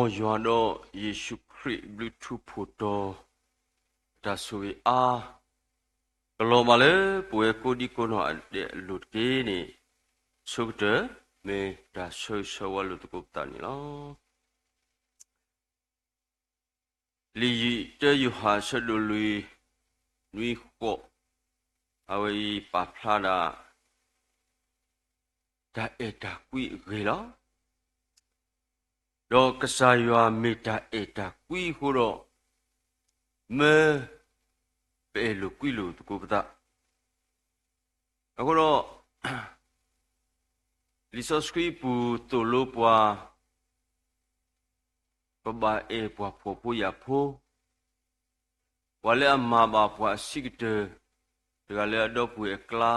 မ်ယွၤဒီးယ့ၣ်ၡူးခရံာ်ဘျုးထူးဖှိၣ်တီၤ တၢ်ဆိၣ်ဂ့ၤအါ ကလီၤဘၣ်လၢပဝဲကိးဒံကိးနီၢ်ဒဲးအလိၤတက့ၢ်န့ၣ်, ဆိကတၢၢ်မ့ၢ်တၢ်ဆၢဂ့ၤဆၢဝါလိာ်သကိးပသးန့ၣ်လီၤ. လံာ်ယံာ်တၢယိၤဟၣ်အဆၢဒိၣ်လွံၢ် နွံဃိး, အဝဲအံၤပာ်ဖျါဒၣ် တၢ်အဲၣ်တၢ်ကွံအဂ့ၢ်လီၤ. ဒီးကစၢ်ယွၤမ့ၢ်တၢ်အဲၣ်တၢ်ကွံအဃိဒီး, မၢပအဲၣ်လိာ်ကွံလိာ်သကိးပသး. အဃိဒီး လံာ်စီဆှံပူၤသိၣ်လိပှၤ ပဘၣ်အဲၣ်ပှၤဖှီၣ်ဖိယာ်ဖိ, ပှၤလၢအမၤဘၣ်ပှၤအဆံးကတၢၢ်, တဂၤလၢအဒီပုၢ်ဝဲၢ်အကျါ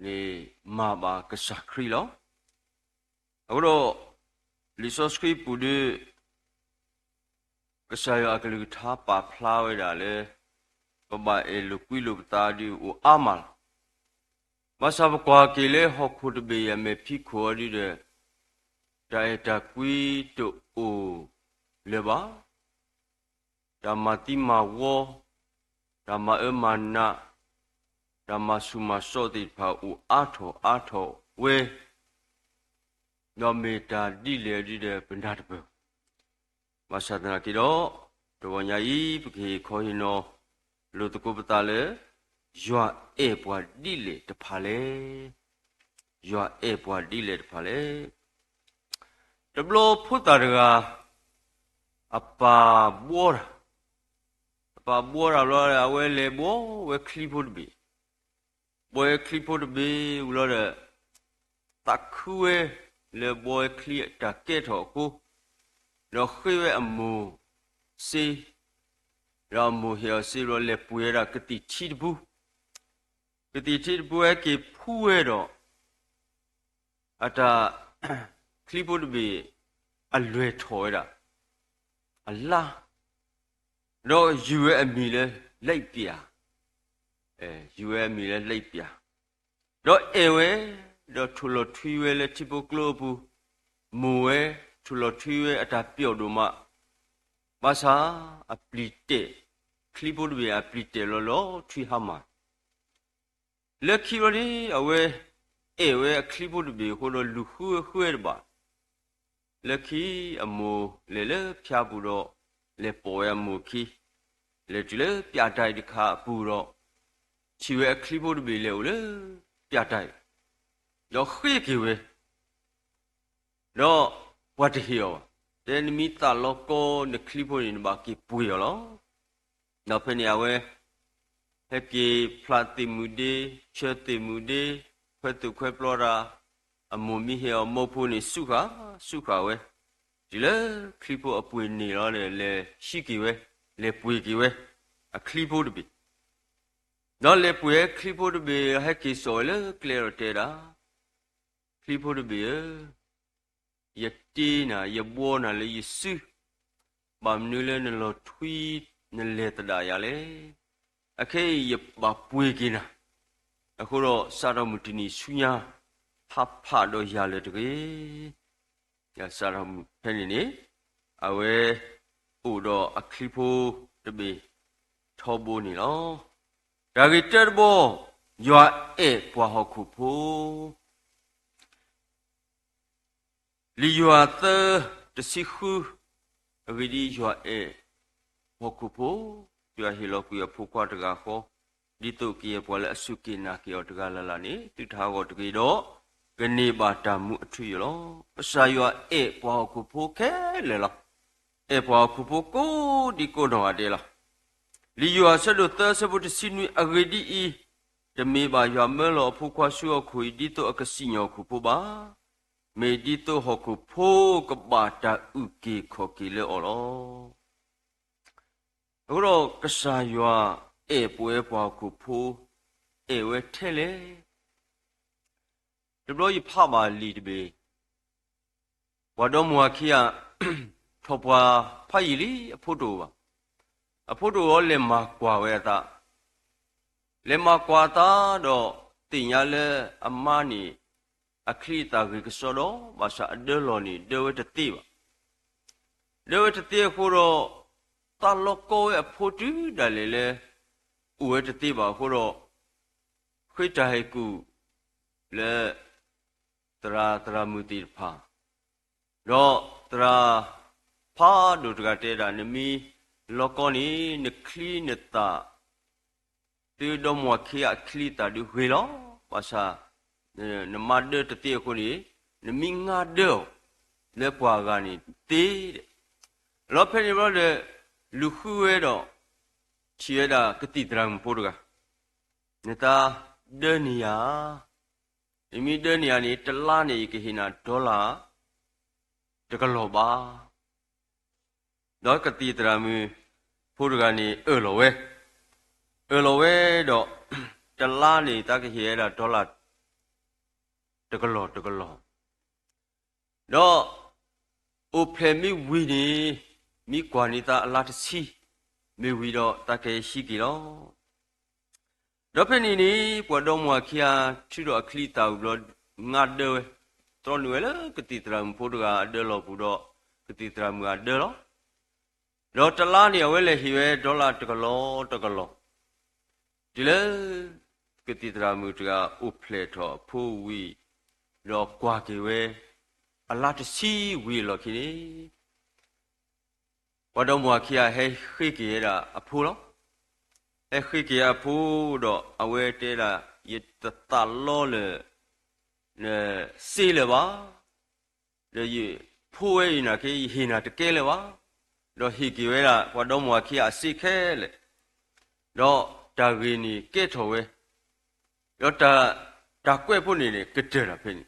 န့ၣ် မၤဘၣ်ကစၢ်ခရံာ်လီၤ. အဃိဒီး လံာ်စီဆှံပူၤဒ် ကစၢ်ယွၤအကလုၢ်ကထါပာ်ဖျါဝဲဒၣ်လၢ ပဘၣ်အဲၣ်လိာ်ကွံလိာ်ပသးဒ်အိၣ်အါမးလီၤ. ဘၣ်ဆၣ်ပကွၢ်က့ၤလၢဟီၣ်ခိၣ်တဘ့ၣ်အမဲာ်ဖံးခိၣ်အီၤဒ်ဒီး, တၢ်အဲၣ်တၢ်ကွံတအိၣ်လၢၤဘၣ်. တၢ်မၤသံမၤဝီ, တၢ်မၤအၢမၤနး, တၢ်မၤဆူၣ်မၤစိးသ့ၣ်တဖၣ်အိၣ်အါထီၣ်အါထီၣ်ဝဲ, ဒီးမ့ၢ်တၢ်ဒ်လဲၣ်ဒ်ဒီးပနၢ်တပၢၢ်. ဘၣ်ဆၣ်သနာ်က့ဒီး, တဂီၤညါအံၤ ပကဟ့ၣ်ခီဟ့ၣ်နီၤလိာ်သကိးပသးလၢ ယွၤအဲၣ်ပှၤဒ်လဲၣ်တဖၣ်လဲၣ်. ယွၤအဲၣ်ပှၤဒ်လဲၣ်တဖၣ်လဲၣ်. တဘျီဖိသၣ်တဂၤ အပၢ်ဘှီတၢ်, အပၢ်ဘှီတၢ်ဘျီ အဝဲလဲၤဘှီဝဲချံဖိတဘ့ၣ်, ဘှီဝဲချံဖိတဘ့ၣ်ဝံၤလီၤဒီး သးခုဝဲလၢဘှီဝဲချံအတၢ်ကဲထီၣ်အဃိ, ဒီးဃ့ဝဲအမိၢ်စ့, ဒီးအမိၢ်ဟ့ၣ်အီၤစ့ဘျီ လဲၤပှ့ၤဝဲဒၣ်ကသံၣ်ထံတပူ, ကသံၣ်ထံတပူဟဲက့ၤဖှူဝဲဒီး အတၢ် ချံဖိတဘ့ၣ် အလွဲၢ်ထီၣ်ဝဲဒၣ် အလါ, ဒီးယူၤဝဲအမံၤလၢ လိပ်ပြာ, ယူၤဝဲအမံၤလၢ လိပ်ပြာ, ဒီးအဲၣ်ဝဲ, ဒီးထိၣ်လီၤထွံဝဲလၢထံဖိကျိအပူၤ, မိၢ်ဝဲ, ထိၣ်လီၤထွံဝဲအတၢ်ပျီၣ်ဒိၣ်မး, ဘၣ်ဆၣ်အပျံၤတဲာ်, ချံဖိတဘ့ၣ်အပျံၤတဲာ်လီၤလီၤထွံဟါမၢ် လၢခံဘျီန့ၣ် အဝဲအဲၣ်ဝဲအချံဖိတဘ့ၣ်အဃိဒီး လူၤဃုဝဲဃုဝဲတဘၣ်. လၢခံအမိၢ်လဲၤလၢဖၠါပူၤဒီး လဲၤပိာ်ဝဲအမိၢ်ခံ, လဲၤတုၤလၢပၠၣ်တၢ်အံၤတခါအပူၤဒီး ထံၣ်ဝဲအချံဖိတဘ့ၣ်လဲၤအိၣ်လၢပၠၣ်တၢ်အံၤ, ဒီးဃ့က့ၤဝဲ ဒီးပှၤတဟ့ၣ်အီၤဘၣ်. တဲနမ့ၢ်သးလီကီနချံဖိန့ၣ် နဘၣ်က့ၤပှ့ၤအီၤလီၤ. ဒီးဖဲန့ၣ်အဝဲ ဟဲက့ၤဖျးသ့ၣ်မုၣ်ဒ့, ဆၢသ့ၣ်မုၣ်ဒ့, ခွဲးသူၣ်ခွဲးပျီတၢ်, အမိၢ်မ့ၢ်ဟ့ၣ်အီၤမီဖိန့ၣ် စူးဃာ်, စူးဃာ်ဝဲ, တုၤလၢချံဖိအပှ့ၤန့ၢ်လီၤဒီး လဲၤဟံးက့ၤဝဲ, လဲၤပှ့ၤက့ၤဝဲ, အချံဖိတဘ့ၣ် ဒီးလဲၤပှ့ၤဟဲချံဖိတဘ့ၣ် ဟဲက့ၤစိာ်ဝဲလၢကျဲဒီးတဲဒၣ်, ချံဖိတဘ့ၣ်ဧၢ, ယတ့နၤ ယဘှီနၤလၢယစု, ဘၣ်မနုၤလၢနလီၤထွံနလဲၤသဒၣ်ယၤလဲၣ်. အခဲအံၤယဘၣ်ပှ့ၤက့ၤနၤ, အဃိဒီးစးထီၣ်မုၢ်တနံၤဆူညါ ဟးဖးဒီးယၤလၢၤတဂ့ၤ. စးထီၣ်မုၢ်ဖဲန့ၣ်န့ၣ် အဝဲအိၣ်ဒီးအချံဖိတဘ့ၣ် ထီဘိန့ၣ်လီၤ. တၢ်ဂ့ၢ်တၢတဘီ, ယွၤအဲၣ်ပှၤဟီၣ်ခိၣ်ဖိ လံာ်ယိၤဟၣ်သၢ တဆံဃု, အဂ့ၢ်ဒ်အံၤ, ယွၤအဲၣ်ဟီၣ်ခိၣ်ဖိ, ယွၤဟ့ၣ်လီၤကွံာ်အဖိခွါတဂၤဃီ, ဒ်သိးကယဲၢ်ပှၤလၢအစူၢ်က့ၤနာ်က့ၤအီၤတဂၤလၢ်လၢ်န့ၣ် သုတဟးဂီၤတဂ့ၤဒီး ကန့ၢ်ဘၣ်တၢ်မူအထူအယိာ်လီၤ. ကစၢ်ယွၤအဲၣ်ပှၤဟီၣ်ခိၣ်ဖိခဲလၢာ်လီၤ. အဲၣ်ပှၤဟီၣ်ခိၣ်ဖိကိးဒံကိးနီၢ်ဂၤဒဲးလီၤ. လံာ်ယိၤဟၣ်အဆၢဒိၣ်သၢအဆၢဖိတဆံနွံ, အဂ့ၢ်ဒ်အံၤ, တမ့ၢ်ဘၣ်ယွၤမၢလီၤအဖိခွါဆူဟီၣ်ခိၣ်အံၤ ဒ်သိးအကစံၣ်ညီၣ်ဟီၣ်ခိၣ်ဖိဘၣ်. မ့ၢ်ဒ်သိးဟီၣ်ခိၣ်ဖိကဘၣ်တၢ်အုၣ်က့ၤခီၣ်က့ၤလၢအီၤလီၤ. အဃိဒီးကစၢ်ယွၤအဲၣ်ပဝဲပှၤဟီၣ်ခိၣ်ဖိ, အဲၣ်ဝဲထဲလဲၣ်. တဘျီယဖးဘၣ်လံာ်တဘ့ၣ်, ပှၤဒီမါဝၤခံဂၤ ထီၣ်ပှၢ်ဖးယံာ်လံ အဖိတအိၣ်ဘၣ်. အဖိတအိၣ်အီၤလဲၤမၤကွၢ်ဝဲအသး, လဲၤမၤကွၢ်အသးဒီးသ့ၣ်ညါလၢအမါန့ၣ် အချံအသၣ်ဂ့ၤကစီဒီး ဘၣ်ဆၣ်အဒၢလီၢ်န့ၣ် ဒၢဝဲတသ့ဘၣ်. ဒၢဝဲတသ့အဃိဒီး သးလီကီဝဲအဖိတုၤဒၣ်လဲာ်လၢ အိၣ်ဝဲတသ့ဘၣ်အဃိဒီး ဃ့တၢ်ဟ့ၣ်ကူၣ်လၢ သရၣ်သရၣ်မုၣ်သ့ၣ်တဖၣ်, ဒီးသရၣ်ဖးဒိၣ်တဂၤတဲဒၣ် နမ့ၢ်လီကီန့ၣ် နချံနသၣ် သုဒီမါဝၤခံဂၤအချံအသၣ်ဒုးဂ့ၤလီၤ. ဘၣ်ဆၣ် နမါဒၢတသ့အဃိန့ၣ် နမ့ၢ်ငါဒၢအီၤ လၢပှၤဂၤန့ၣ်သ့. လီၤဖဲန့ၣ်ဘျီဒီး လူၤဃုဝဲဒီး ထံၣ်ဝဲဒၣ်ကသံၣ်သရၣ်မုၣ်ဖိတဂၤ, နသးဒၢန့ၢ်ယၤ, နမ့ၢ်ဒၢန့ၢ်ယၤန့ၣ် တလါန့ၣ် ယကဟ့ၣ်နၤ dollar တကလီၢ်ဘၣ်. ဒီးကသံၣ်သရၣ်မုၣ်ဖိတဂၤန့ၣ် အၢၣ်လီၤဝဲ, အၢၣ်လီၤဝဲဒီး တလါန့ၣ် သးကဟ့ၣ်ဝဲဒၣ် dollar တကလီၢ်တကလီၢ်, ဒီး အိၣ်ဖျဲၣ်မ့ၢ်ဝံၤန့ၣ် မ့ၢ်ကွၢ်န့ၢ်သးအလါတဆံ, မ့ၢ်ဝံၤဒီးသးကဟဲဟံးက့ၤလီၤ. ဒီးဖဲန့ၣ်န့ၣ် ပှၤဒီမါဝၤခံဂၤ ထုးထီၣ်အချံအသၣ်ဝံၤဘျီ ငါဒၢဝဲ, တြီနုာ်ဝဲလၢကသံၣ်သရၣ်မုၣ်ဖိတဂၤအဒၢလီၢ်ပူၤဒီး ကသံၣ်သရၣ်မုၣ်အဒၢလီၤ. ဒီးတလါန့ၣ် အဝဲလဲၤဟ့ၣ်ဝဲ dollar တကလီၢ်တကလီၢ်, တုၤလၢ ကသံၣ်သရၣ်မုၣ်တဂၤ အိၣ်ဖျဲၣ်ထီၣ်အဖိဝံၤ ဒီးကွၢ်က့ၤဝဲ အလါတဆံဝံၤအလီၢ်ခံန့ၣ် ပှၤဒီမါဝၤခံဂၤ ဟဲဃ့က့ၤဝဲဒၣ်အဖိလီၤ. ဟဲဃ့က့ၤအဖိဒီး အဝဲတဲဒၣ် ယတသးလီလၢ နစ့လၢၤဘၣ်, ဒီးယဖိဝဲအံၤနာ်က့ ယဟ့ၣ်နၤတကဲလၢၤဘၣ်. ဒီးဟ့ၣ်က့ၤဝဲဒၣ် ပှၤဒီမါဝၤခံဂၤအစ့ခဲလၢာ်, ဒီးတၢ်ဂ့ၢ်န့ၣ်ကဲထီၣ်ဝဲ, ဒီးတၢ်ကွဲးဖိန့ၣ်န့ၣ် ကတၢၢ်တၢ်ဖဲန့ၣ်,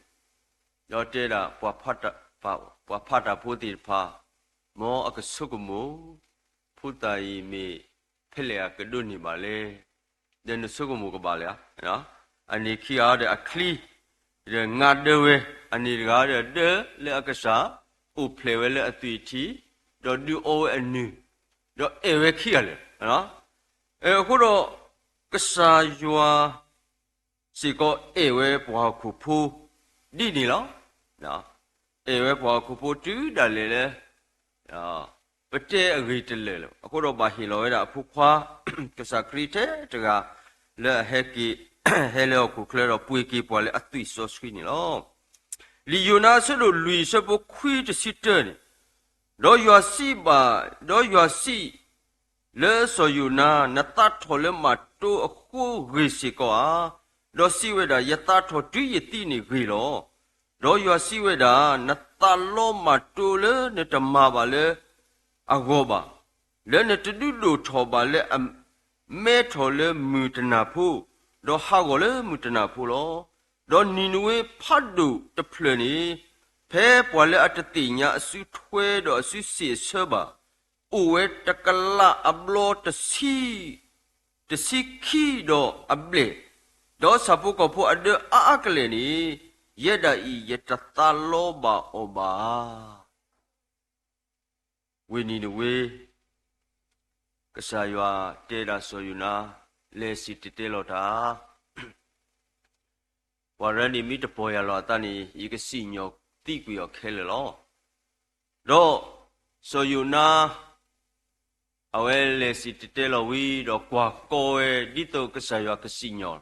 ဒီးတဲဒၣ် ပှၤဖးတၢ်ဖိသ့ၣ်တဖၣ်, မ်အကဆိကမိၣ်, ဖိသၣ်အံၤမ့ၢ်ဖဲလဲၣ်အကဒိးန့ၢ်ဘၣ်လဲၣ်, ဒီးနဆိကမိၣ်ကဘၣ်လဲၣ်. အန့ၣ်ခံဂၤဒီးအချံ ဒီးငါဒၢဝဲ, အန့ၣ်တဂၤဒီးဒၢလၢအကစၢ်, အိၣ်ဖျဲၣ်ဝဲလၢအသွံၣ်ထံ, ဒီးဒုးအီဝဲအနုၢ်, ဒီးအဲၣ်ဝဲခံဂၤလၢာ်. အဃိဒီး ကစၢ်ယွၤစ့ၢ်ကီးအဲၣ်ဝဲပှၤဟီၣ်ခိၣ်ဖိဒ်န့ၣ်လီၤ. အဲၣ်ဝဲပှၤဟီၣ်ခိၣ်ဖိတုၤဒၣ်လဲာ်လၢ ပတဲအဂ့ၢ်တလၢာ်လၢၤ. အဃိဒီးဘၣ်ဟ့ၣ်လီၤဝဲဒၣ်အဖိခွါ ကစၢ်ခရံာ်ထဲတဂၤ လၢအဟဲက့ၤ ဟဲလၢဟီၣ်ခိၣ်ချၢဒီး ပှ့ၤက့ၤပှၤလၢအသွံၣ်စီဆှံန့ၣ်လီၤ. လံာ်ယိၤနါအဆၢဒိၣ်လွံၢ်အဆၢဖိခွံတဆံတၢန့ၣ်, ဒီးယွၤစံးဘၣ်, ဒီးယွၤစံး လၢစီၤယိၤနါ, နသးထီၣ်လၢမၤတိအဃိဂ့ၤစ့ၢ်ကီးဧါ. ဒီးစံးဝဲဒၣ်, ယသးထီၣ်တုၤယသံန့ၣ်ဂ့ၤလီၤ. ဒီးယွၤစံးဝဲဒၣ်, နသးလီမၤတိလၢနတမၤဘၣ်လၢအဂီၢ်ဘၣ်, လၢနတဒုးဒိၣ်ထီၣ်ဘၣ်လၢအမဲထီၣ်လၢမုၢ်တနၢ်ဖိ, ဒီးဟးဂီၤလၢမုၢ်တနၢ်ဖိလီၤ. ဒီးနံၤနဝ့ဖးဒိၣ်တဖျၢၣ်န့ၣ်, ဖဲပှၤလၢအတသ့ၣ်ညါအစုထွဲဒီးအစုစ့ၣ်အဆၢဘၣ်, အိၣ်ဝဲတကလးအဘျီတဆံ, တဆံခံဒီးအဘျဲၣ်, ဒီးဆၣ်ဖိကီၢ်ဖိအဒၢအါအါကလဲာ်န့ၣ်, ယဲဒၣ်အံၤယတသးလီဘၣ်အီၤဘၣ်. ဝ့ၢ်နံၤနဝ့, ကစၢ်ယွၤတဲဒၣ်စီၤယိၤနါ, လဲၤစံၣ်တဲၤတဲလီၤတၢ် ပှၤရၢန့ၣ်မ့ၢ်တပီၢ်ယၢ်လီၤအသးန့ၣ် ယကစံၣ်ညီၣ်သံကွံာ်အီၤခဲလၢာ်လီၤ. ဒီးစီၤယိၤနါ အဝဲလဲၤစံၣ်တဲၤတဲလီၤဝံၤ ဒီးကွၢ်ကီဝဲဒ်သိးကစၢ်ယွၤကစံၣ်ညီၣ်,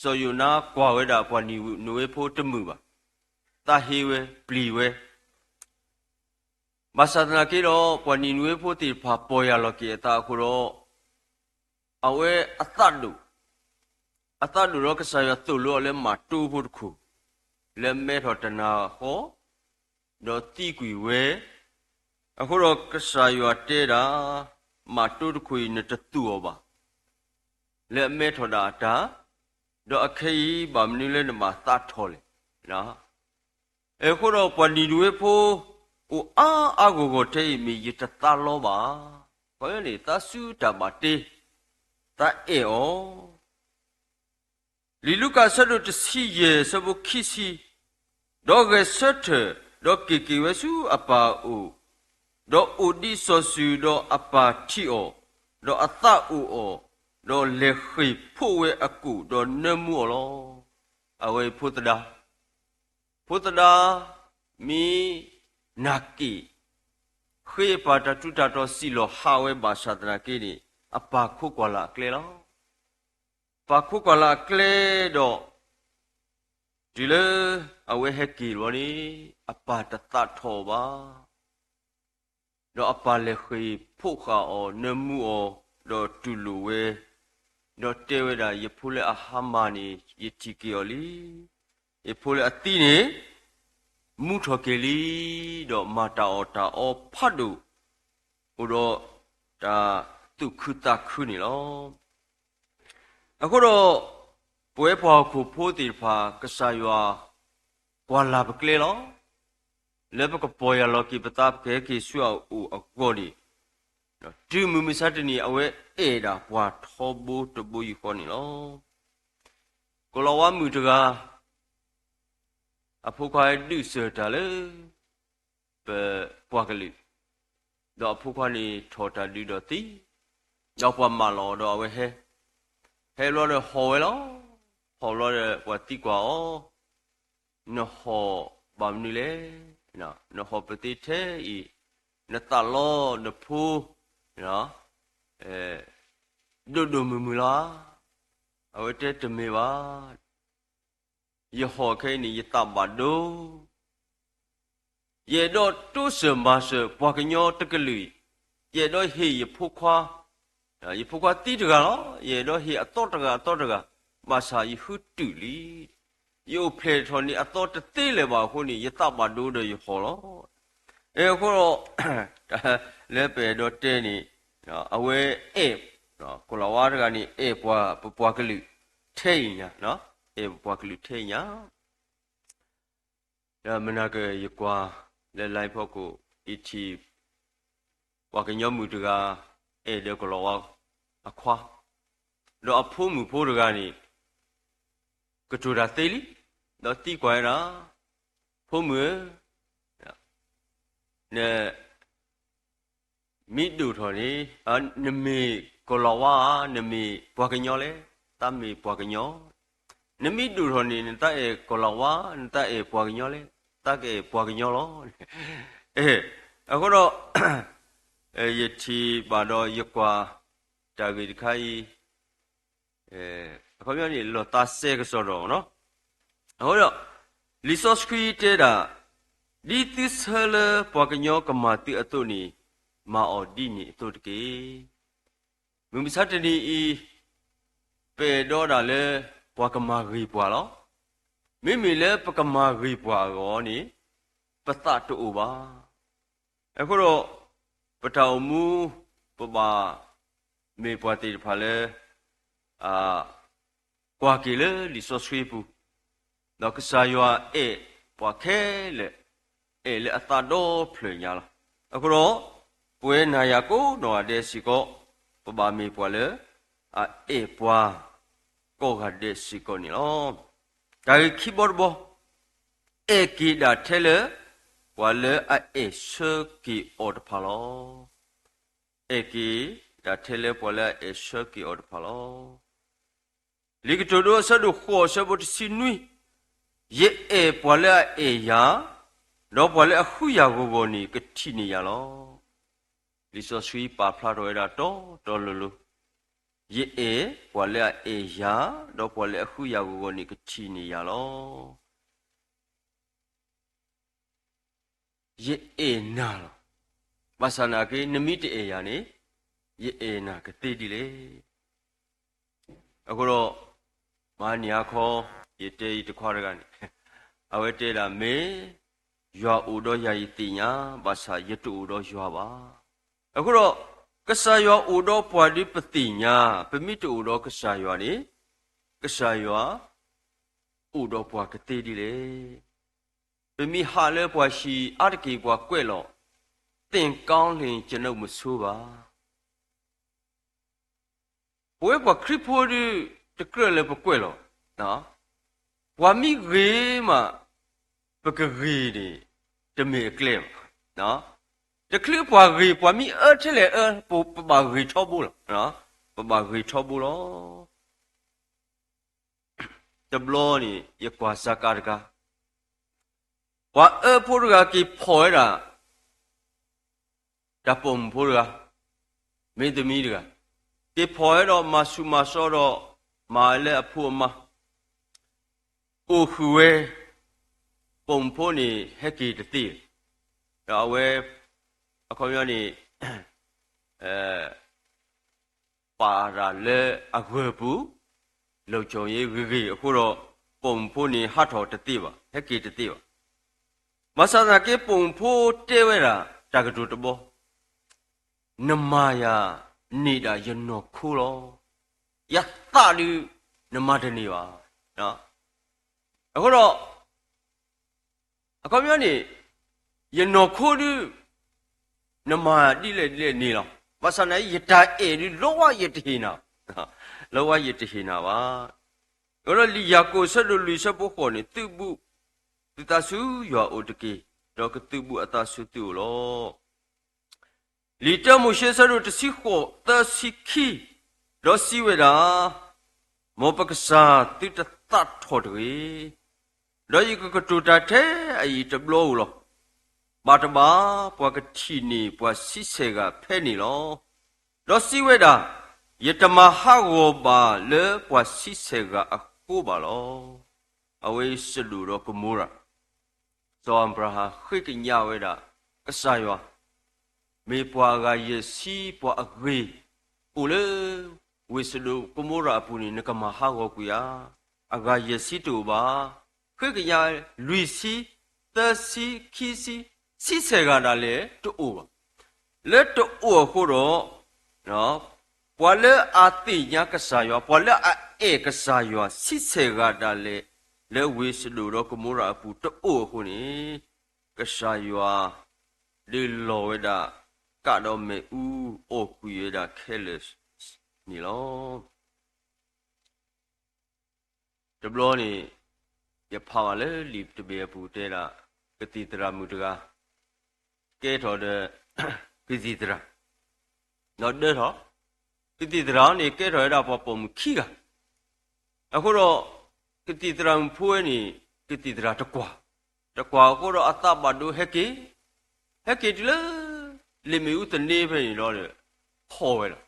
စီၤယိၤနါကွၢ်ဝဲဒၣ်ပှၤနံၤနဝ့ဖိတမုာ်ဘၣ်, သးဟ့ဝဲပျံၤဝဲ ဘၣ်ဆၣ်သနာ်က့ဒီး ပှၤနံၤနဝ့ဖိသ့ၣ်တဖၣ်ပီၢ်ယၢ်လီၤက့ၤအသးအဃိဒီး, အဝဲအသးဒိၣ်, အသးဒိၣ်ဒီးကစၢ်ယွၤသိၣ်လိအီၤလၢမၤတိဖိတခိၣ်, လၢအမဲထီၣ်တနၤဃီ, ဒီးသံကွံာ်ဝဲ, အဃိဒီးကစၢ်ယွၤတဲဒၣ်, မၤတိတခိၣ်အံၤနတသူၣ်အီၤဘၣ်, လၢအမဲထီၣ်ဒၣ်အတၢ်, ဒီးအခဲအံၤဘၣ်မနုၤလၢနဘၣ်သးထီၣ်လဲၣ်. အဃိဒီးပှၤနံၤနဝ့ဖိ အိၣ်အါအါဂီၢ်ဂီၢ်ထဲအံၤမ့ၢ်ယတသးလီဘၣ်. ခီန့ၣ် သးစူတၢ်ဘၣ်တ့, သးအဲၣ်အီၤ. လံာ်လူၤကၣ်အဆၢဒိၣ်တဆံယဲၢ်အဆၢဖိခံဆံ, ဒီးဂဲၤဆၢထၢၣ်, ဒီးက့ၤက့ၤဝဲဆူအပၢ်အအိၣ်, ဒီးအိၣ်ဒံးစီၤစုၤ, ဒီးအပၢ်ထံၣ်အီၤ, ဒီးအသးအိၣ်အီၤ, ဒီးလဲၤဃ့ၢ်ဖှိၣ်ဝဲအကိာ်, ဒီးနၢမူအီၤလီၤ. အဝဲအံၤဖိသဒါ ဖိသဒါ မ့ၢ်နာ်က့ၣ်, ခ ဃ့အပၢ်တၢ်ထူးတၢ်တီၤစံးလီၤဟးဝဲဘၣ်ဆၣ်သနာ်က့န့ၣ် အပၢ်ခိးကွၢ်လၢ်အကျဲလီၤ. ပၢ်ခိးကွၢ်လၢ်အကျဲဒီး တုၤလၢအဝဲဟဲက့ၤလီၤန့ၣ် အပၢ်တသးထီၣ်အီၤဘၣ်. ဒီးအပၢ်လဲၤဃ့ၢ်ဖိးဃာ်အီၤ နၢမူအီၤ, ဒီးတူၢ်လိာ်ဝဲ, ဒီးတဲဝဲဒၣ်, ယဖိလၢအဟါမၢ်န့ၣ် ယထံၣ်က့ၤအီၤလံ. ယဖိလၢအသံန့ၣ် မူထီၣ်က့ၤလံ, ဒီးမၤတၢ်အီၣ်တၢ်အီဖးဒိၣ်, အိၣ်ဒီးတၢ်သူၣ်ခုသးခုန့ၣ်လီၤ. အဃိဒီး ပဝဲပှၤဟီၣ်ခိၣ်ဖိသ့ၣ်တဖၣ် ကစၢ်ယွၤကွၢ်လၢ်ပကျဲလီၤ. လၢပကပီၢ်ယၢ်လီၤက့ၤပသး ပကဟဲက့ၤဆူအအိၣ်အဂီၢ်န့ၣ်, တုၤမုၢ်မဆါတနံၤ အဝဲအဲၣ်ဒၣ်ပှၤထီဘိတဘိယူၢ်ဃီန့ၣ်လီၤ. ကိၤလၤဝါမုၣ်တဂၤ အဖိခွါဟဲဒုးစၢၤတၢ်လၢ ပပှၤကလုာ်, ဒီးအဖိခွါန့ၣ်ထီၣ်တၢ်ဒုးဒီးသံ, ဒီးပှၤမၢလီၤဒီးအဝဲဟဲ, ဟဲဘျီဒီးဟီၣ်ဝဲလီၤ. ဟီၣ်ဘျီဒီးပှၤသံကွၢ်အီၤ, နဟီၣ်ဘၣ်မနုၤလဲၣ်. နဟီၣ်ပသ့ထဲအံၤ, နသးလီနဖိ ဒိၣ်ဒိၣ်မုၢ်မုၢ်လီၤ. အဝဲတဲတမ့ၢ်ဘၣ်, ယဟီၣ်ခဲအံၤန့ၣ် ယသးဘၣ်ဒိ ယအဲၣ်ဒိးတိစၢၤမၤစၢၤပှၤကညီတကလုာ်, ယအဲၣ်ဒိးဟ့ၣ်ယဖိခွါ, ယဖိခွါသံတဂၤလီၤ. ယအဲၣ်ဒိးဟ့ၣ်အသီတဂၤအသီတဂၤ, ဘၣ်ဆၣ်ယဟုတုာ်လံ. ယအိၣ်ဖျဲၣ်ထီၣ်န့ၣ် အသီတသ့လၢၤဘၣ်အဃိန့ၣ် ယသးဘၣ်ဒိဒီးယဟီၣ်လီၤ. အဃိဒီး လၢပအဲၣ်ဒိးတဲန့ၣ်, အဝဲအဲၣ်, ကိၤလၤဝါတဂၤန့ၣ် အဲၣ်ပှၤ, ပပှၤကလုာ်ထဲအံၤညါ, အဲၣ်ပပှၤကလုာ်ထဲအံၤညါ ဒီးမနၤကယကွၢ်လၢ line ဖီခိၣ် ယထံၣ် ပှၤကညီမုၣ်တဂၤ အဲၣ်ဒီးကိၤလၤဝါအခွါ, ဒီးအဖိမုၣ်ဖိတဂၤန့ၣ် ကတိၤတၢ်သ့လံ, ဒီးသံကွၢ်ဝဲဒၣ်, ဖိမုၣ်ဧၢ, န မ့ၢ်ဒိၣ်ထီၣ်န့ၣ်, နမ့ၢ်ကိၤလၤဝါဧါ, နမ့ၢ်ပှၤကညီလဲၣ်. သးမ့ၢ်ပှၤကညီ. နမ့ၢ်ဒိၣ်ထီၣ်န့ၣ် နသးအဲၣ်ကိၤလၤဝါ, နသးအဲၣ်ပှၤကညီလဲၣ်. သးကအဲၣ်ပှၤကညီလီၤ. အဃိဒီး ယထံၣ်ဘၣ်ဒီးယကွၢ်တၢ်ဂ့ၢ်တခါအံၤ အခီပညီန့ၣ် လီၤသးစဲကစီဒီး, အဃိဒီး လံာ်စီဆှံတဲဒၣ်, ဒ်သုဆၢလၢပှၤကညီကမၤသုအသိးန့ၣ်, မၤအီၤဒ်န့ၣ်အသိးတက့ၢ်. မုၢ်မဆါတနံၤအံၤ ပအဲၣ်ဒိးဒၣ်လၢပှၤကမၤဂ့ၤပှၤလီၤ. မ့မ့ၢ်လၢပကမၤဂ့ၤပှၤအဂီၢ်န့ၣ် ပသးတအိၣ်ဘၣ်. အဃိဒီး ပတၢ်အိၣ်မူ ပဘၣ်မ့ၢ်ပှၤသ့ၣ်တဖၣ်လၢ ကွၢ်က့ၤလၢလံာ်စီဆှံပူၤ, ဒီးကစၢ်ယွၤအဲၣ်ပှၤခဲလၢာ်, အဲၣ်လၢအသးဒီဖျၢၣ်ညါလီၤ. အဃိဒီး ပဝဲနၤယၤကိးနီၢ်ဂၤဒဲးစ့ၢ်ကီး ပဘၣ်မ့ၢ်ပှၤလၢ အအဲၣ်ပှၤကိးဂၤဒဲးစ့ၢ်ကီးန့ၣ်လီၤ. တၢ်ဂ့ၢ်ခံဘီတဘီ, အဲၣ်က့ၤဒၣ်ထဲလၢ ပှၤလၢအအဲၣ်ဆၢက့ၤအီၤတဖၣ်လီၤ. အဲၣ်က့ၤဒၣ်ထဲလၢပှၤလၢအအဲၣ်ဆၢက့ၤအီၤတဖၣ်လီၤ. လံာ်ကတိၤဒိ အဆၢဒိၣ်ဃိး အဆၢဖိတဆံနွံ, ယအဲၣ်ပှၤလၢအအဲၣ်ယၤ, ဒီးပှၤလၢအဃုယၤဂီၤဂီၤန့ၣ် ကထံၣ်န့ၢ်ယၤလီၤ. လံာ်စီဆှံပာ်ဖျါထီၣ်ဝဲဒၣ်တီတီလိၤလိၤ, ယအဲၣ်ပှၤလၢအအဲၣ်ယၤ, ဒီးပှၤလၢအဃုယၤဂီၤဂီၤန့ၣ် ကထံၣ်န့ၢ်ယၤလီၤ. ယအဲၣ်နၤလီၤ. ဘၣ်ဆၣ်နာ်က့ နမ့ၢ်တအဲၣ်ယၤန့ၣ် ယအဲၣ်နၤကသ့ဒ်လဲၣ်. အဃိဒီး မဟါနံၤဟါခီ ယတဲယတခွါတဂၤန့ၣ် အဝဲတဲဒၣ် မ့ၢ်ယွၤအိၣ်ဒီးယၤယသ့ၣ်ညါ, ဘၣ်ဆၣ်ယတအိၣ်ဒီးယွၤဘၣ်. အဃိဒီး ကစၢ်ယွၤအိၣ်ဒီးပှၤဒ်ပသ့ၣ်ညါ, ပမ့ၢ်တအိၣ်ဒီးကစၢ်ယွၤန့ၣ် ကစၢ်ယွၤအိၣ်ဒီးပှၤကသ့ဒ်လဲၣ်. ပမ့ၢ်ဟးလၢပှၤဟံၣ်အါတက့ၢ် ပှၤကွဲးလီၤ, သင်ကောင်းလျှင် ကျွန်ုပ်မဆိုးပါ. ပဝဲပှၤခရံာ်ဖိဒုး တကြၢးလၢပကွဲးလီၤ. ပှၤမ့ၢ်ဂ့ၤမး ပကဂ့ၤန့ၣ် တမ့ၢ်အကျဲဘၣ်. တချုးပှၤဂ့ၤ ပှၤမ့ၢ်အၢထဲလဲၣ်အၢ ပဘၣ်ဂ့ၤထီဘိလီၤ. ပဘၣ်ဂ့ၤထီဘိလီၤ. တဘျီန့ၣ် ယကွၢ်စၢ်ကါတဂၤ, ပှၤအၢဖိတဂၤက့ၤဖီၣ်ဝဲဒၣ် အပိာ်မုၣ်ဖိတဂၤ, မင်းသမီးတဂၤ, က့ၤဖီၣ်ဝဲဒီးမၤဆူၣ်မၤစီဒီး မၤဝဲလၢအဖိအမါ အိၣ်ဃုာ်ဝဲ, ပိာ်မုၣ်ဖိန့ၣ်ဟဲက့ၤတသ့, ဒီးအဝဲ, အခီပညီန့ၣ်, ပာ်တၢ်လၢအဂၢၢ်ပူၤ, လီၤကၠီၤယ့ဂ့ၤဂ့ၤအဃိဒီး, ပိာ်မုၣ်ဖိန့ၣ်ဟးထီၣ်တသ့ဘၣ်, ဟဲက့ၤတသ့ဘၣ်. ဘၣ်ဆၣ်သနာ်က့ပိာ်မုၣ်ဖိတဲဝဲဒၣ်တၢ်ကတိၤတဘီ, နမၤယၤန့ၢ်ဒၣ်ယနီၢ်ခိလီၤ. ယသးဒုးနမၤတန့ၢ်ဘၣ်. အဃိဒီး, အခီပညီန့ၣ်, ယနီၢ်ခိဒုး နမၤဒ်လဲၣ်ဒ်လဲၣ်န့ၣ်လီၤ. ဘၣ်ဆၣ်သနာ်က့ ယတၢ်အဲၣ်ဒုး လီဝါယတဟ့ၣ်နၤ, လီဝါယတဟ့ၣ်နၤဘၣ်. အဃိဒီးလံာ်ယၤကိာ်ဆၢဒိၣ်လွံၢ်ဆၢဖိဃိးန့ၣ်, သုးဘူးသုသးဆူယွၤအိၣ်တက့ၢ်, ဒီးကသုးဘူးအသးဆူသုအိၣ်လီၤ. လံာ်တၢမိၤၡ့ဆၢဒိၣ်တဆံဃိး သၢဆံခံ, ဒီးစံးဝဲဒၣ်, မ်ပကစၢ်သုတသးထီၣ်တဂ့ၤ, ဒီးယကကတိၤတၢ်ထဲအံၤတဘျီဧိၤလီၤ. ဘၣ်တဘၣ်ပှၤကထံၣ်န့ၢ်ပှၤဆံဆဲၣ်ဂၤဖဲန့ၣ်လီၤ. ဒီးစံးဝဲဒၣ်, ယတမၤဟးဂီၤဘၣ်လၢပှၤဆံဆဲၣ်ဂၤအဃိဘၣ်လီၤ. အဝဲစဒိၣ်ဒီးကမိရၤ စီၤအၤဘြၤဟၣ်ဃ့ကညးဝဲဒၣ်ကစၢ်ယွၤ, မ့ၢ်ပှၤအဂၤယဲၢ်ဆံပှၤအဂ့ၤအိၣ်လၢ ဝ့ၢ်စဒိၣ်ကမိရၤအပူၤန့ၣ် နကမၤဟးဂီၤကွံာ်ဧါ. အဂၤယဲၢ်ဆံတအိၣ်ဘၣ်. ဃ့ကညးလွံၢ်ဆံ, သၢဆံ, ခံဆံ, ဆံဆဲၣ်ဂၤဒၣ်လဲာ်တအိၣ်ဘၣ်. လၢတအိၣ်အဃိဒီး ပှၤလၢအသ့ၣ်ညါကစၢ်ယွၤ, ပှၤလၢအအဲၣ်ကစၢ်ယွၤ ဆံဆဲၣ်ဂၤဒၣ်လဲာ် လၢဝ့ၢ်စဒိၣ်ဒီးကမိရၤအပူၤတအိၣ်အဃိန့ၣ်, ကစၢ်ယွၤဒုးလီၤဝဲဒၣ် ကးဒီးမ့ၣ်အူအီၣ်ကွံာ်ဝဲဒၣ်ခဲလၢာ်န့ၣ်လီၤ. တဘျီန့ၣ် ယဖးဘၣ်လၢလံာ်တဘ့ၣ်အပူၤတဲဒၣ်, ကသံၣ်သရၣ်မုၣ်တဂၤ ကဲထီၣ်ဒီး ကသံၣ်သရၣ်, ဒီးဒၢထီၣ်, ကသံၣ်သရၣ်န့ၣ် ကဲထီၣ်ဝဲဒၣ်ပှၤပိာ်မုၣ်ခံဂၤ, အဃိဒီး ကသံၣ်သရၣ်မုၣ်ဖိဝဲန့ၣ် ကသံၣ်သရၣ်တကွၢ်, တကွၢ်အဃိဒီးအသးဘၣ်ဒိဟဲက့ၤ, ဟဲက့ၤတုၤလၢ လ့ၣ်မ့ၣ်အူသန့ဖဲန့ၣ်လီၤဒီး ဟီၣ်ဝဲလီၤ.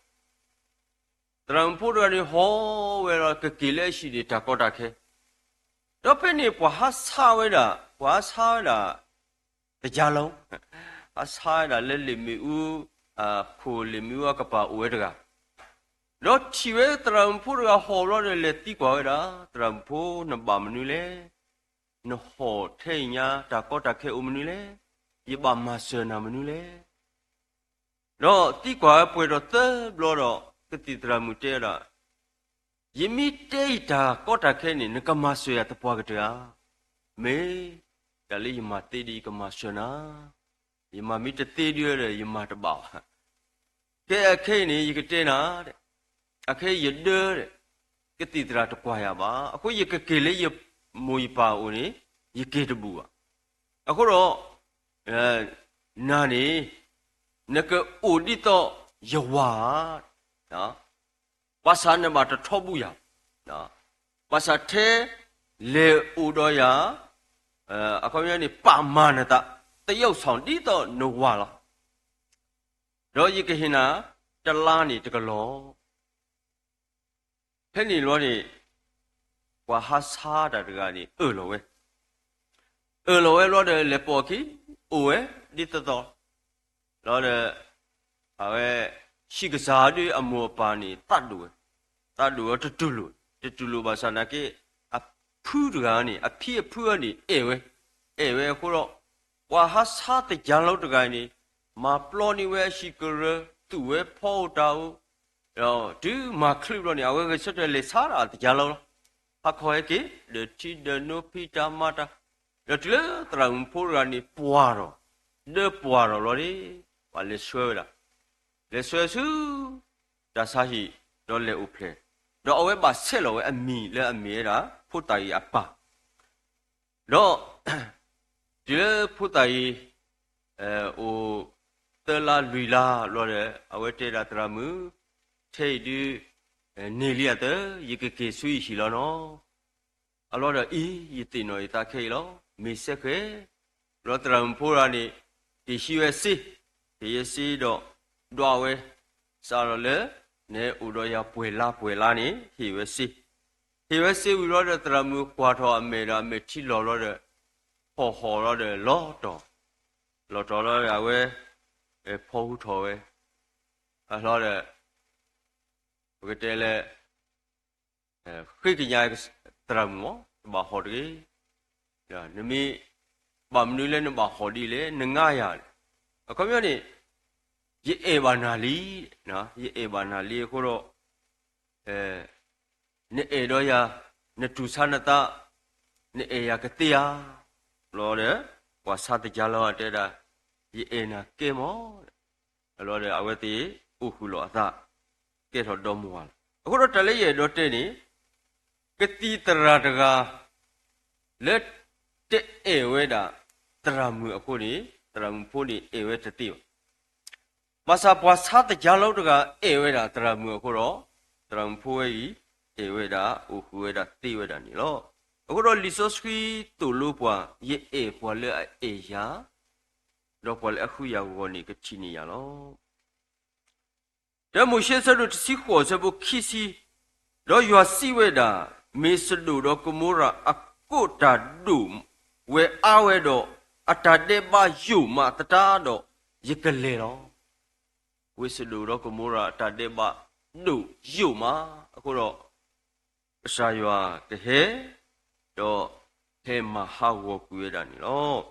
သရၣ်မုၣ်ဖိတဂၤန့ၣ်ဟီၣ်ဝဲလီၤ, ကက့ၤလၢအဟံၣ်န့ၣ် တၢ်ကီတၢ်ခဲ, ဒီးဖဲန့ၣ်ပှၤဟးဆါဝဲဒၣ်, ပှၤဟးဆါဝဲဒၣ် တကါလီၤ, ဟးဆါဝဲဒၣ်လၢလ့ၣ်မ့ၣ်အူ, ခိၣ်လ့ၣ်မ့ၣ်အူအကပၤအိၣ်ဝဲတဂၤ, ဒီးထံၣ်ဝဲသရၣ်မုၣ်ဖိတဂၤဟီၣ်ဘျီဒီး လဲၤသံကွၢ်ဝဲဒၣ်, သရၣ်မုၣ်ဖိ နဘၣ်မနုၤလဲၣ်, နဟီၣ်ထဲအံၤညါ တၢ်ကီတၢ်ခဲအိၣ်မနုၤလဲၣ်, ယဘၣ်မၤစၢၤနၤမနုၤလဲၣ်. ဒီးသံကွၢ်ဝဲပှဲၤဒီးသၢဘျီဒီး ကသံၣ်သရၣ်မုၣ်တဲဝဲဒၣ်, ယမ့ၢ်တဲအံၤတၢ်ကီတၢ်ခဲန့ၣ် နကမၤစၢၤယၤသပှၢ်ကတၢၢ်ဧါ. မ့ၢ်, တၢ်လၢယမၤသ့ဒ်အံၤ ယကမၤစၢၤနၤ, ယမၤမ့ၢ်တသ့ဒ်ဒီး ယမၤတဘၣ်ဘၣ်. ကဲအခဲအံၤန့ၣ် ယကတဲနၤ, အခဲအံၤယဒၢ, ကသံၣ်သရၣ်တကွၢ်ယၤဘၣ်. အဃိယကက့ၤလၢယမိၢ်ယပၢ်အအိၣ်န့ၣ် ယက့ၤတဘူၣ်ဘၣ်. အဃိဒီး နၤန့ၣ် နကအိၣ်ဒ်သိးယဝၤဧါ. ဘၣ်ဆၣ်နဘၣ်တထီဘူၣ်ယၤ, ဘၣ်ဆၣ်ထဲလဲၤအိၣ်ဒီးယၤ, အခီပညီန့ၣ် ပာ်မၤနသး သရုပ်ဆောင် ဒ်သိးနဝၤလီၤ. ဒီးယကဟ့ၣ်နၤတလါန့ၣ်တကလီၤ. ဖဲန့ၣ်လီၤန့ၣ် ပှၤဟးဆါတၢ်တဂၤန့ၣ် အၢၣ်လီၤဝဲ, အၢၣ်လီၤဝဲဘျီဒီး လဲၤပိာ်အခံ, အိၣ်ဝဲဒ်သိးသိး, လီၤဒီး အဝဲ ဟံၣ်ကစၢ်ဒုးအမိၢ်အပၢ်န့ၣ် သးဒိၣ်ဝဲ, သးဒိၣ်ဝဲတတူၢ်လိာ်, တတူၢ်လိာ်ဘၣ်ဆၣ်သနာ်က့ အဖုတဂၤန့ၣ် အဖံအဖုန့ၣ် အဲၣ်ဝဲ, အဲၣ်ဝဲအဃိဒီး ပှၤဟးဆါသကၤလိတဂၤန့ၣ် မၤပျီန့ၢ်ဝဲအဟံၣ်ကရၢ, သူၣ်ဝဲဖီအိၣ်တၢ်အိၣ်, တုၤမၤချုးဘျီန့ၣ် အဝဲဂဲၤဆၢထၢၣ်လဲၤဆါဒၣ်သကၤလိလီၤ. ဟးခီဟဲက့ၤ ဒၢးထံဒၢးနိ ဖံးတၢ်မၤတၢ်, ဒီးတုၤလၢသရၣ်မုၣ်ဖိတဂၤန့ၣ် ပှၢ်ထီၣ်, ဒၢပှၢ်ထီၣ်လီၤန့ၣ် ပှၤလဲၤဆှၢဝဲဒၣ်, လဲၤဆှၢဆူ တၢ်ဆါဟံၣ်, ဒီးလဲၤအိၣ်ဖျဲၣ်, ဒီးအဝဲဘၣ်ဆဲးလီၤဝဲအမံၤလၢအမ့ၢ်ဝဲဒၣ် ဖိသၣ်အံၤအပၢ် ဒီး တုၤလၢဖိသၣ်အံၤ အိၣ်သၢလါလွံၢ်လါဘျီဒီး အဝဲတဲဒၣ်သရၣ်မုၣ်, ထဲအံၤဒုး န့ၢ်လံအသၢ, ယကက့ၤဆူယဟံၣ်လီၤနီၤ. အလီၤဒီး အံၤ ယသ့ၣ်နီၣ်ယသးခဲအံၤလီၤ, မ့ၢ်စဲဃဲၤ. ဘျီသရၣ်မုၣ်ဖိတဂၤန့ၣ် က့ၤဟံးဝဲစ့, ဟ့ၣ်ယဲစ့ဒီး ဒွးဝဲ, စးထီၣ်လၢ နအိၣ်ဒီးယၤပှဲၤလါပှဲၤလါန့ၣ် ဟ့ၣ်ဝဲစ့, ဟ့ၣ်ဝဲစ့ဝံၤဘျီဒီး သရၣ်မုၣ်ကွၢ်ထီၣ်အမဲာ်ဒီးအမဲာ်ထံလီၤဘျီဒီး ဖီၣ်ဟီၣ်လီၤဒီးလီၤတီၤ, လီၤတီၤလီၤဒီးအဝဲ ဖီဟူထီၣ်ဝဲ, အလီၤဒီး ပကတဲလၢ ဃ့ကညးသရၣ်မုၣ်မး တဘၣ်ဟီၣ်တဂ့ၤ, နမ့ၢ် ဘၣ်မနုၤလၢနဘၣ်ဟီၣ်ဒ်လဲၣ် နငါယၤ, အခီပညီန့ၣ် ယအဲၣ်ဘၣ်နၤလံ, ယအဲၣ်ဘၣ်နၤလံအဃိဒီး နအဲၣ်ဒီးယၤ, နတူၢ်ဆါနသး, နအဲၣ်ယၤကသ့ဧါ, လီၤဒီး ပှၤဆါသကၤလီၤတဲဒၣ်, ယအဲၣ်နၤကဲမီၢ်, လီၤဒီးအဝဲသ့ၣ်အိၣ်ဃုာ်လီၤအသး, ကဲထီၣ်ဒီမါဝၤလီၤ. အဃိဒီးတၢ်လၢယအဲၣ်ဒိးတဲန့ၣ် ကသံၣ်သရၣ်တဂၤ လၢတအဲၣ်ဝဲဒၣ် သရၣ်မုၣ်အဃိန့ၣ် သရၣ်မုၣ်ဖိန့ၣ် အဲၣ်ဝဲတသ့ဘၣ်. ဘၣ်ဆၣ်ပှၤဆါသကၤလီၤတဂၤ အဲၣ်ဝဲဒၣ်သရၣ်မုၣ်အဃိဒီး သရၣ်မုၣ်ဖိဝဲအံၤ အဲၣ်ဝဲဒၣ် အိၣ်ဃုာ်ဝဲဒၣ်သ့ဝဲဒၣ်န့ၣ်လီၤ. အဃိဒီးလံာ်စီဆှံသိၣ်လိပှၤ, ယအဲၣ်ပှၤလၢအအဲၣ်ယၤ, ဒီးပှၤလၢအဃုယၤဂီၢ်န့ၣ် ကထံၣ်န့ၢ်ယၤလီၤ. တၢမိၤၡ့အဆၢဒိၣ်တဆံဃိး အဆၢဖိခံဆံ, ဒီးယွၤစံးဝဲဒၣ်, မ့ၢ်စဒိၣ်ဒီးကမိရၤအကိးတၢ်ဒိၣ်ဝဲအါဝဲဒီး အတၢ်ဒဲးဘးယိာ်မးသတးဒီး ယကလဲၤလီၤ. ဝ့ၢ်စဒိၣ်ဒီးကမိရၤအတၢ်ဒဲးဘးဒိၣ်ယိာ်မးအဃိဒီး ကစၢ်ယွၤကဟဲ ဒီးဟဲမၤဟးဂီၤကွံာ်ဝဲဒၣ်န့ၣ်လီၤ.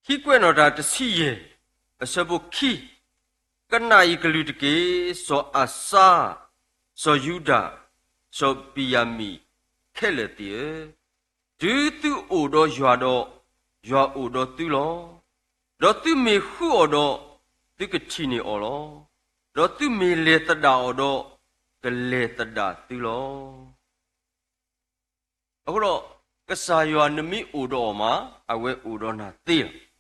ခံကွဲးနီၣ်တၢ်တဆံယဲၢ် အဆၢဖိခံ, ကနၣ်ယကလုၢ်တက့ၢ်, စီၤအၤစါ, စီၤယူဒၤ, စီၤဘံၣ်ယၤမံၣ်ခဲလၢာ်သ့ၣ်ဧၢ, တုၤသုအိၣ်ဒီးယွၤဒီး ယွၤအိၣ်ဒီးသုလီၤ. ဒီးသုမ့ၢ်ဃုအီၤဒီး သုကထံၣ်န့ၢ်အီၤလီၤ. ဒီးသုမ့ၢ်လဲၤသဒၣ်အီၤဒီး ကလဲၤသဒၣ်သုလီၤ. အဃိဒီး ကစၢ်ယွၤနမ့ၢ်အိၣ်ဒီးအီၤမး အဝဲအိၣ်ဒီးနၤသ့လီၤ.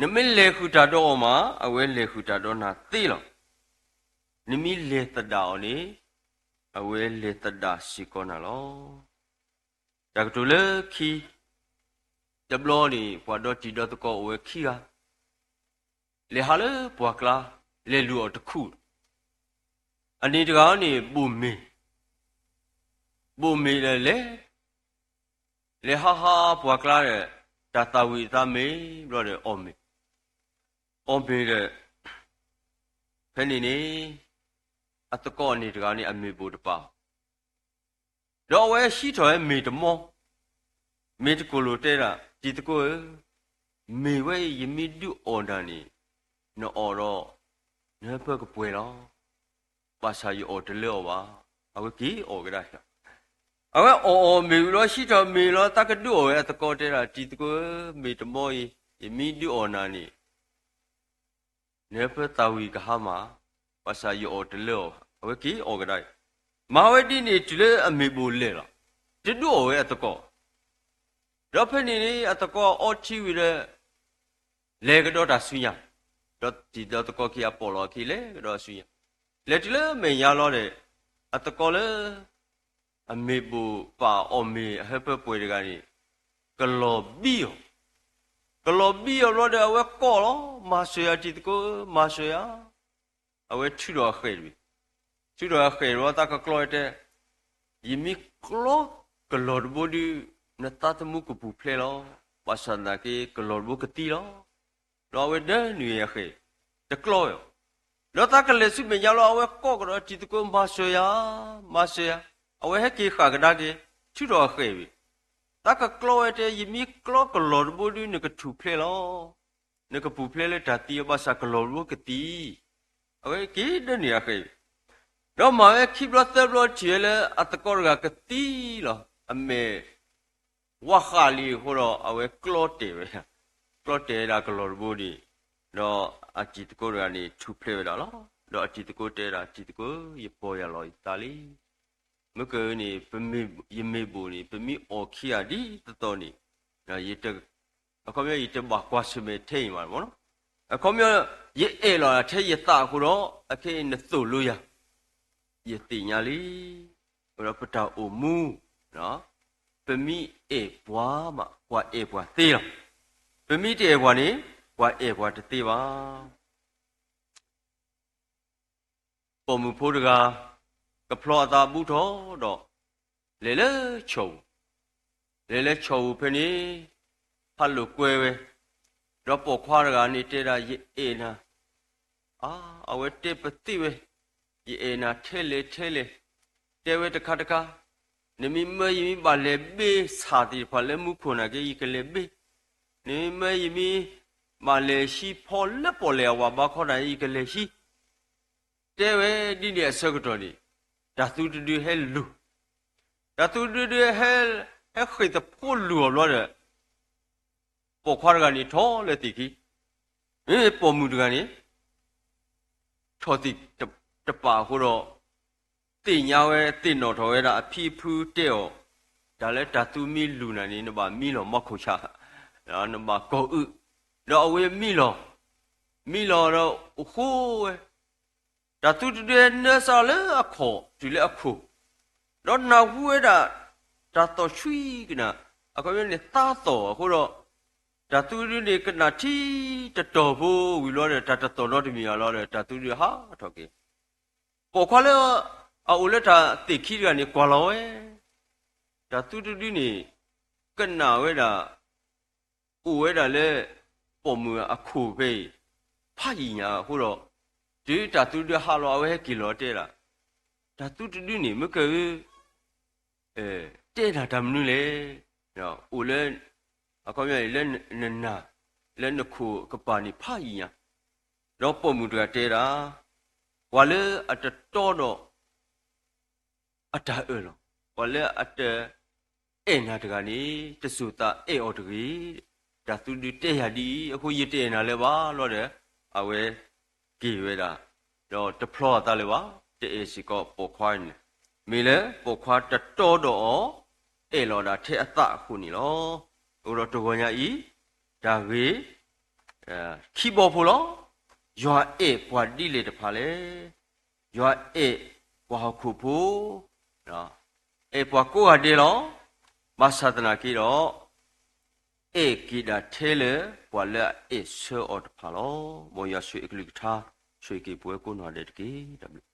နမ့ၢ်လဲၤဃုာ်တၢ်ဒီးအီၤမး အဝဲလဲၤဃုာ်တၢ်ဒီးနၤသ့လီၤ. နမ့ၢ်လဲၤသဒၣ်အီၤန့ၣ် အဝဲလဲၤသဒၣ်စ့ၢ်ကီးနၤလီၤ. တၢ်ကတိၤလၢခံ တဘျီန့ၣ် ပှၤဒီတံၤဒီသကိးအိၣ်ဝဲခံဂၤ လဲၤဟးလၢပှၢ်ကျါ လဲၤလူၤအီၣ်တခူၣ်, အန့ၣ်တဂၤန့ၣ် ဘိၣ်မ့ၤ, ဘိၣ်မ့ၤဒီးလဲၤ, လဲၤဟးဟးပှၢ်ကျါဒီး တၢ်သၣ်ဝံၤအသးမ့ၢ်ဘျီဒီးအီၣ်မ့ၤ, အီၣ်မ့ၤဒီး ဖဲန့ၣ်န့ၣ် အသကိးန့ၣ်တဂၤန့ၣ် အမ့ၢ်ဘိၣ်တပာ် ဒီးအဝဲဟံးထီၣ်ဝဲမ့ၤတမီ, မ့ၢ်တကိၢ်လိာ်တဲဒၣ် တံၤသကိးဧၢ, မ့ၢ်ဝဲအံၤယမ့ၢ်ဒုးအီၣ်နၤန့ၣ် နအီၣ်ဒီး နဟၢဖၢကပှဲၤလီၤ. ဘၣ်ဆၣ်ယအီၣ်တလၢအီၤဘၣ်. အဝဲက့ၤအီၣ်ကဒါလီၤ. အဝဲအီၣ်အီၣ်မ့ၤဝံၤလီၤ ဟံးထီၣ်မ့ၤလီၤ သးကဒုးအီၣ်ဝဲအသကိးတဲဒၣ် တံၤသကိးဧၢ, မ့ၢ်တမီအံၤ ယမ့ၢ်ဒုးအီၣ်နၤန့ၣ် နဟၢဖၢသၣ်ဝံၤကဟါမၢ်, ဘၣ်ဆၣ်ယအီၣ်တလၢအီၤဘၣ်. အဝဲက့ၤအီၣ်ကဒါအံၤ, မၤဝဲဒ်န့ၣ်တုၤလၢအမ့ၢ်ဘိၣ်လဲၣ်လီၤ. တဒုးအီၣ်ဝဲအသကိး, ဒီးဖဲန့ၣ်န့ၣ် အသကိးအီထံဝံၤဒီး လဲၤကဒီးတၢ်ဆူညါ, ဒီးတံၤဒီသကိးခံအပိာ်လီၤအခံ လဲၤကဒီးဆူညါ, လဲၤတုၤလၢမဲာ်ညါလီၤဒီး အသကိးလၢ အမ့ၢ်ဘိၣ်ပာ်အီၣ်မ့ၤအဟၢဖၢပှဲၤတဂၤန့ၣ် ကလီၤဘံအီၤ, ကလီၤဘံအီၤဘျီဒီး အဝဲကိးလီၤ, မၤစၢၤယၤတံၤသကိးဧၢ, မၤစၢၤယၤ. အဝဲထုးထီၣ်အဃဲၣ်တဘ့ၣ်, ထုးထီၣ်အဃဲၣ်တဘ့ၣ် သးကကျီတဲ, ယမ့ၢ်ကျီကလီၤတဘိဒုး နသးသမူကပူၤဖျဲးလီၤ. ဘၣ်ဆၣ်သနာ်က့ ကလီၤတဘိကသံလီၤ. ဒီးအဝဲဒၢနုာ်အဃဲၣ် တကျီဝဲဘၣ်. ဒီးသးကလဲၤဆူမဲာ်ညါလီၤ အဝဲကိးကဒီးတံၤသကိး မၤစၢၤယၤ, မၤစၢၤယၤ. အဝဲဟဲက့ၤဃၣ်ကဒါက့ၤ ထုးထီၣ်အဃဲၣ်တဘ့ၣ်, သးကကျီဝဲတဲ ယမ့ၢ်ကျီကလီၤတဘိဒုး နကထူၣ်ဖျဲးလီၤ. နကပူၤဖျဲးလၢတၢ်သံ ဘၣ်ဆၣ်ကလီၤတဘိကသံ, အဝဲက့ၤဒၢနုာ်အဃဲၣ်တဘ့ၣ်, ဒီးမၤဝဲခံဘျီသၢဘျီထံၣ်ဝဲလၢအသကိးတဂၤကသံလီၤ. အမဲာ် ဝါဃးလံအဃိဒီး အဝဲကျီတဲာ်ဝဲ, ကျီတဲာ်ဝဲဒၣ်ကလီၤတဘိန့ၣ်, ဒီးအတံၤသကိးတဂၤန့ၣ် ထူၣ်ဖျဲးဝဲဒၣ်လီၤ. ဒီးအတံၤသကိးတဲဒၣ် တံၤသကိး ယပိာ်ယၤလီၤယသးလံ. မ့ၢ်ကန့ၣ် ယမ့ၢ်ဘိၣ်န့ၣ် ပမ့ၢ်အီၣ်ခံဂၤဒ်သိးသိးန့ၣ်, အခီပညီ ယတဘၣ်ကွၢ်ဆၢၣ်မဲာ်ထဲအံၤဘၣ်မ့ၢ်နီၤ. အခီပညီ ယအဲၣ်လီၤထဲယသးအဃိဒီး အခဲအံၤနသိၣ်လိယၤ ယသ့ၣ်ညါလံ. ဒီးပတၢ်အိၣ်မူ ပမ့ၢ်အဲၣ်ပှၤမး ပှၤအဲၣ်ပှၤသ့လီၤ. ပမ့ၢ်တအဲၣ်ပှၤန့ၣ် ပှၤအဲၣ်ပှၤတသ့ဘၣ်. ပိာ်မုၣ်ဖိတဂၤ ကဖျီအသးဘူးထီၣ်ဒီး လဲၤလၢဆီၣ်ပူၤ, လဲၤလၢဆီၣ်ပူၤဖဲန့ၣ် ဟးလိာ်ကွဲဝဲ, ဒီးပိာ်ခွါတဂၤန့ၣ်တဲဒၣ် ယအဲၣ်နၤ, အါ, အဝဲတဲပသ့ၣ်ဝဲ, ယအဲၣ်နၤထဲလဲၣ်ထဲလဲၣ်, တဲဝဲတခါတခါ, နမ့ၢ်မၢယမ့ၢ်ဘၣ်လဲၤဘ့ၣ်ဆၣ်သ့ၣ်တဖၣ်လၢမူခိၣ်န့ၣ်က့ ယကလဲၤဘ့ၣ်, နမ့ၢ်မၢယမ့ၢ်ဘၣ်လဲၤဟံးဖီလၢပီၣ်လဲၣ်အဝၤဘါခီန့ၣ် ယကလဲၤဟံး တဲဝဲဒ်န့ၣ်အဆၢကတီၢ်န့ၣ် တၢ်သူတဒုဟဲလူၤ, တၢ်သူတဒုဟဲ, ဟဲဃ့ၢ်သဖှိလူၤအီၤဘျီဒီး ပိာ်ခွါတဂၤန့ၣ်ထီၣ်လၢသ့ၣ်ခံ, မ့မ့ၢ်ပိာ်မုၣ်တဂၤန့ၣ် ထီၣ်သ့ၣ်တပာ်အဃိဒီး သ့ၣ်ညါဝဲသ့ၣ်နီၣ်ထီၣ်ဝဲဒၣ်အဖံအဖုတဲအီၤ, တၢ်လၢတၢ်သူမ့ၢ်လူၤနၤန့ၣ် နဘၣ်မံလီၤမီခိၣ်ဆၣ်, နဘၣ်ကီၢ်အုး, ဒီးအဝဲမံလီၤ, မံလီၤဒီးအိၣ်ဃိဝဲ တၢ်သူတဒုနၢစၢ်လၢအခီၣ်တုၤလၢအခိၣ်, ဒီးနၢ်ဟူဝဲဒၣ် တၢ်သီၣ်ဆှံကနၣ်, အခီပညီန့ၣ်သးသီၣ်အဃိဒီး တၢ်သူတဒုန့ၣ်ကနၣ်ထံတတီၤဖိဝံၤဘျီဒီး တၢ်တသီၣ်နီတမံၤဘၣ်လီၤဒီး တၢ်သူတဒုဟးထီၣ်က့ၤ, ပိာ်ခွါလၢအအိၣ်လၢတၢ်သ့ၣ်ခံတဂၤန့ၣ် ကွၢ်လီၤဝဲ, တၢ်သူတဒုန့ၣ် ကနၣ်ဝဲဒၣ် အိၣ်ဝဲဒၣ်လၢ ပိာ်မုၣ်အခိၣ်ဖဲအံၤ ဖးယံာ်ညါအဃိဒီး တုၤတၢ်သူတဒုဟးလီၤ အဝဲဟဲက့ၤလီၤတဲဒၣ်, တၢ်သူတဒုန့ၣ် မ့ၢ်က တဲနၤတၢ်မနုၤလဲၣ်, အိၣ်လၢ အခီပညီလၢနနၢ် လၢနခိၣ်ကပၤန့ၣ်ဖးယံာ်ညါ, ဒီးပိာ်မုၣ်တဂၤတဲဒၣ်, ပှၤလၢအတတီဒီး အတၢ်အၢၣ်လီၤ, ပှၤလၢအတအဲၣ်နၤတဂၤန့ၣ် တစိၤသးအဲၣ်အီၤတဂ့ၤ, တၢ်သူတဒုတဲယၤဒ်အံၤ အဃိယတအဲၣ်နၤလၢၤဘၣ်လီၤဒီး အဝဲက့ၤဝဲဒၣ်, ဒီးတဖျီအသးလၢၤဘၣ်, တအဲၣ်စ့ၢ်ကီးပိာ်ခွါန့ၣ်, မ့ၢ်လၢပိာ်ခွါတတီဒီးအီၤ အဲၣ်လီၤဒၣ်ထဲအသးအဃိန့ၣ်လီၤ. အဃိဒီးတဂီၤညါအံၤ တၢ်ဂ့ၢ် ခံဘီဖိလီၤ. ယွၤအဲၣ်ပှၤဒ်လဲၣ်တဖၣ်လဲၣ်. ယွၤအဲၣ်ပှၤဟီၣ်ခိၣ်ဖိ, အဲၣ်ပှၤကိးဂၤဒဲးလီၤ. ဘၣ်ဆၣ်သနာ်က့ဒီး အဲၣ်က့ၤဒၣ်ထဲလၢပှၤလၢအအဲၣ်ဆၢအီၤတဖၣ်လီၤ. မ်ယွၤဆိၣ်ဂ့ၤအကလုၢ်ကထါ ဆိၣ်ဂ့ၤက့ၤပဝဲကိးနီၢ်ဒဲးတက့ၢ်. တၢ်ဘျုး